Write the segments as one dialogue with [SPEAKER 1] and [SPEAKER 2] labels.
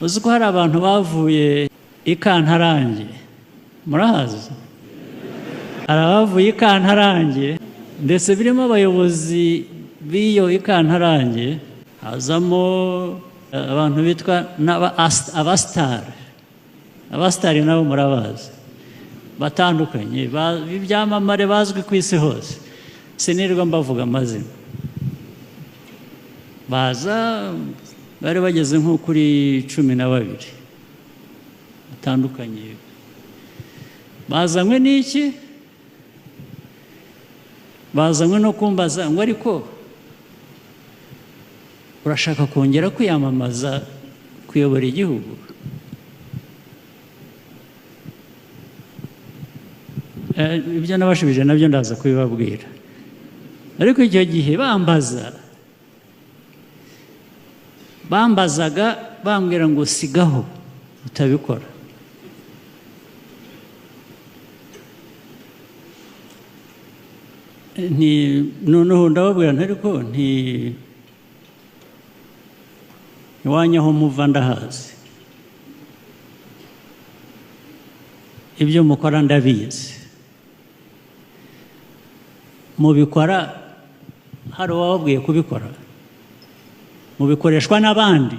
[SPEAKER 1] Uzi ko hari abantu bavuye i Kantarange? Murahazi? Hari abavuye i Kantarange, ndetse birimo abayobozi b'iyo i Kantarange, hazamo abantu bitwa abasitari. Abasitari nabo murabazi, batandukanye, b'ibyamamare bazwi ku isi hose, sinirwa mbavuga amazina. Baza bari bageze nko kuri 12 batandukanye. Bazanywe n'iki? Bazanywe no kumbaza ngo: "Ariko urashaka kongera kwiyamamaza kuyobora igihugu?" Ibyo nabashubije nabyo ndaza kubibabwira. Ariko icyo gihe bambaza, bambazaga bambwira ngo sigaho, utabikora. Nti noneho ndababwira nti: "Ariko nti iwanyu aho muva ndahazi, ibyo mukora ndabizi. Mubikora hari uwababwiye kubikora? Mubikoreshwa n'abandi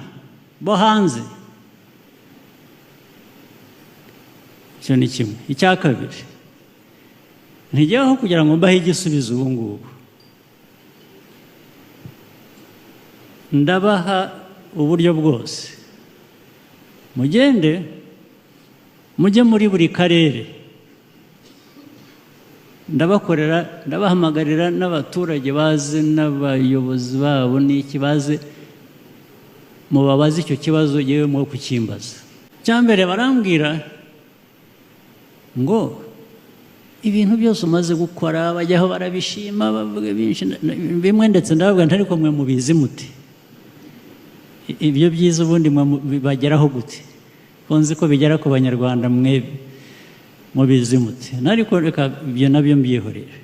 [SPEAKER 1] bo hanze?" Icyo ni kimwe. Icya kabiri, ntijyaho kugira ngo mbahe igisubizo ubu ngubu, ndabaha uburyo bwose mugende mujye muri buri karere, ndabakorera, ndabahamagarira n'abaturage baze n'abayobozi babo n'iki, baze mubabaze icyo kibazo yewe mwo kukimbaza. Icya mbere, barambwira ngo ibintu byose umaze gukora, bajyaho barabishima, bavuga byinshi bimwe, ndetse ndababwira nti: "Ariko mwe mubizi mute? Ibyo byiza ubundi mwe bibageraho gute, ko nzi ko bigera ku Banyarwanda? Mwe mubizi mute?" Ariko reka ibyo nabyo mbyihorere.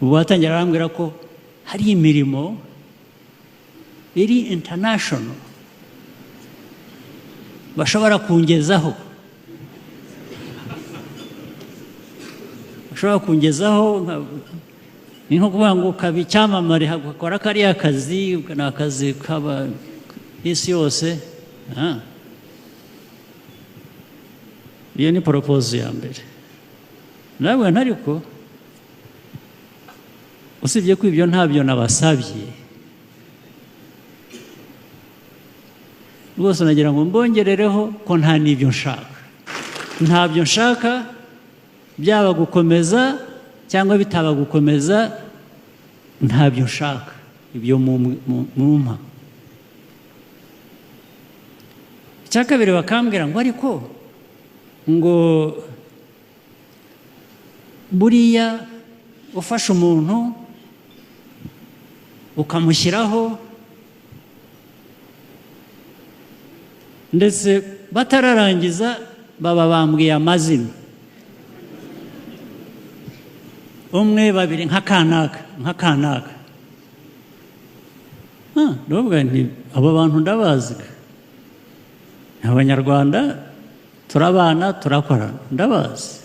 [SPEAKER 1] Ubwo batangira barambwira ko hari imirimo iri international bashobora kungezaho, ni nko kuvuga ngo ukaba icyamamare, ugakora kariya kazi, ni akazi kaba isi yose. Iyo ni proposal ya mbere. Nawe ariko usibye ko ibyo ntabyo nabasabye rwose, nagira ngo mbongerereho ko nta n'ibyo nshaka, ntabyo nshaka, byaba gukomeza cyangwa bitaba gukomeza, ntabyo nshaka ibyo mumpa. Icya kabiri, bakambwira ngo ariko ngo buriya ufashe umuntu ukamushyiraho, ndetse batararangiza baba bambwiye amazina, umwe, babiri, nka kanaka, nka kanaka. Ndavuga nti: "Abo bantu ndabazi, ni Abanyarwanda, turabana, turakorana, ndabazi."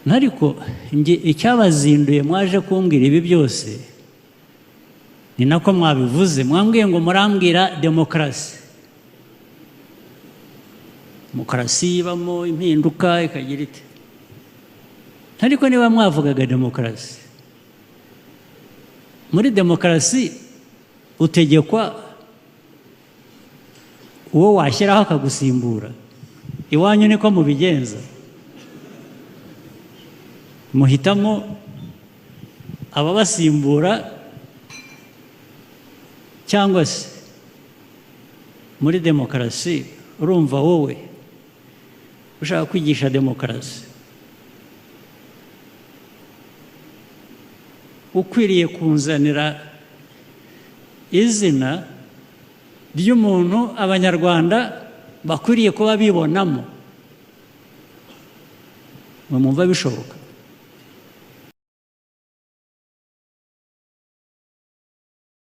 [SPEAKER 1] Ariko njye icyabazinduye mwaje kumbwira ibi byose, ni nako mwabivuze, mwambwiye ngo murambwira demokarasi, demokarasi ibamo impinduka ikagira ite. Ariko niba mwavugaga demokarasi, muri demokarasi utegekwa uwo washyiraho akagusimbura. Iwanyu niko mubigenza? Muhitamo ababasimbura, cyangwa se muri demokarasi, urumva wowe ushaka kwigisha demokarasi ukwiriye kunzanira izina ry'umuntu Abanyarwanda bakwiriye kuba bibonamo? Mwumva bishoboka?